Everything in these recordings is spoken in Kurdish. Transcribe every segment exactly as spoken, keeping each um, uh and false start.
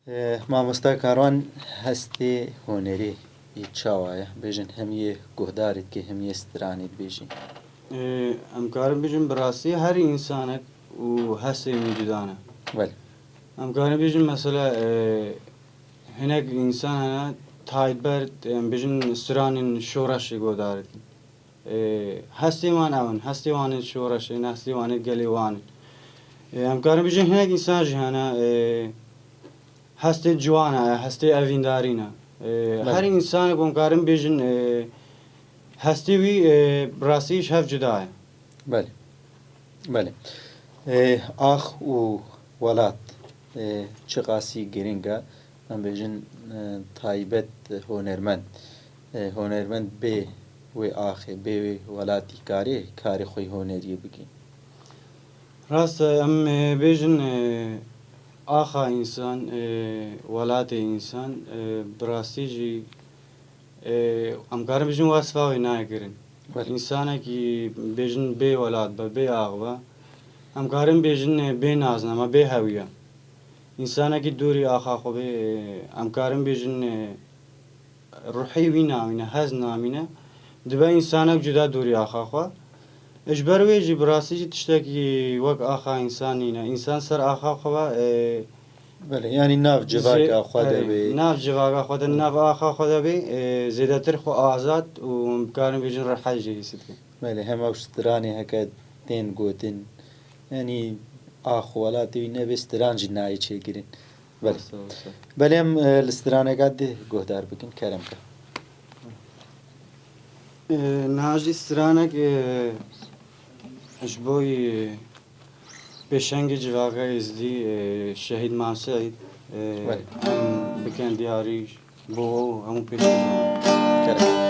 E, mamosta Karwan, hestê hunerî yê çawa ye? Bêjin, hem yê guhdarê dikê, hem yê stranê dibêjî. E, em karin bêjin, bi rastî her însanek û hestê wî cuda ne. Belê. Em karin bêjin, mesela, e, hinek însan hene, taybet, em bêjin, stranên şoreşê guhdar dikin. E, hestê wan ew in, hestê wan ê şoreşê ne, hestê wan ê gelê wan in. E, em karin bêjin, hinek însan jî hene, e, hestê ciwana ye, hestê evîndarî ne. E, Belê. Her însanek, em karin bêjin, e, hestê wî, e, bi rastî ji hev cuda ye. Belê. Belê. E, ax û welat, e, çiqasî giring e, em bêjin, e, taybet hunermend. E, hunermend bê wê axê, bê wê welatî karê, karê xwe yê huneriyê bikî. Rast e, em, e, bêjin, e, axa însan, e, welatê însan, e, bi rastî jî, e, em karin bêjin wesfa wê nayê kirin. Belê. Însanekî bêjin bê welat be, bê ax be, em karin bêjin, e, bê naznama, bê hewiya. Însanekî dûrî axa xwe bê, e, em karin bêjin, e, ruhê wî namîne, hez namîne, dibe însanek cuda dûrî axa xwe. Ji ber wê jî bi rastî jî tiştekî wek axa însan nîne. Însan ser axa xwe ve, e, Belê, yanî nav civaka zê-, xwe de erê, bê. Nav civaka xwe de, nav axa xwe de bê, e, zêdetir xwe azad û em karin bêjin rehet jê hîs dikin. Belê, hem ew stranê heke tên gotin, yanî ax û welatê wî nebê, stran jî nayê çêkirin. Belê. Wisa, wisa. Belê, em, e, li straneka dî guhdar bikin, kerem ke. E, niha jî stranek, e, ji bo, e, pêşengê civaka Êzidî, e, Şehîd Mam Seîd, e, Belê. Em bikin diyarî. Bo hemû pêşkêşan. Kerem.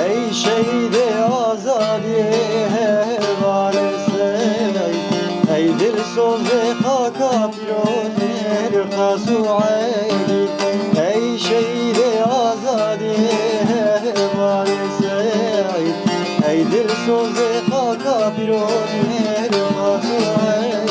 Ey şehîdê azadiyê hevalê Seîd, ey dilsozê xaka pîroz Mêrxas û Elî, ey şehîdê azadiyê hevalê Seîd, ey dilsozê xaka pîroz Mêrxas û Elî.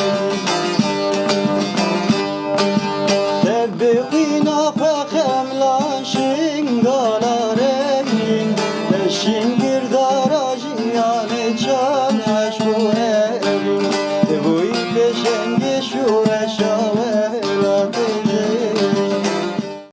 Te bi xwîna xwe xemlan şingala rengîn, te şingir dara jiyanê çand eşq û evîn. Tu bûyî pêşengê şûreşa